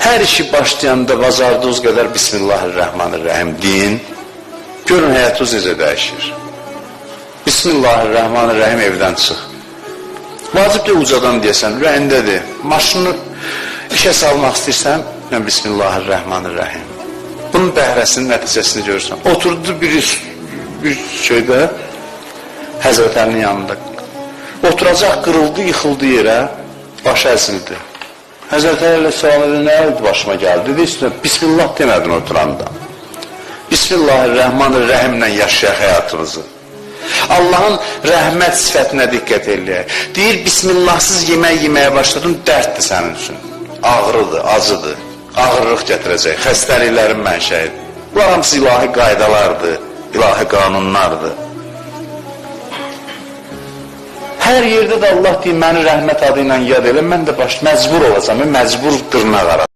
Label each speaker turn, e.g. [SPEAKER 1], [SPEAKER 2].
[SPEAKER 1] Hər işi başlayanda bacardığınız qədər Bismillahirrahmanirrahim deyin. Görün həyatınız necə dəyişir. Bismillahirrahmanirrahim evdən çıx. Vacib deyil ucadan deyəsən, ürəyindədir. Maşını işə salmaq istəyirsən, mən Bismillahirrahmanirrahim. Bunun bəhrəsinin nəticəsini görürsən. Oturdu bir şeydə, Həzrət Əlinin yanında. Oturacaq qırıldı, yıxıldı yerə, başı əzildi. Həzrət Əli əleyhissalam dedi, nə oldu başıma gəldi? Dedi, üstünə, Bismillah demədin oturanda. Bismillahirrahmanirrahimlə yaşayaq həyatımızı. Allahın rəhmət sifətinə diqqət eləyək. Deyir, Bismillahsız yemək yeməyə başladın, dərddir sənin üçün. Ağrıdır, acıdır, ağırlıq gətirəcək, xəstəliklərin mənşəyidir. Bunlar hamısı ilahi qaydalardır, ilahi qanunlardır. Hər yerdə də Allah deyir, məni rəhmət adı ilə yad elə, mən də məcbur olacağam, məcbur dırnaq arası.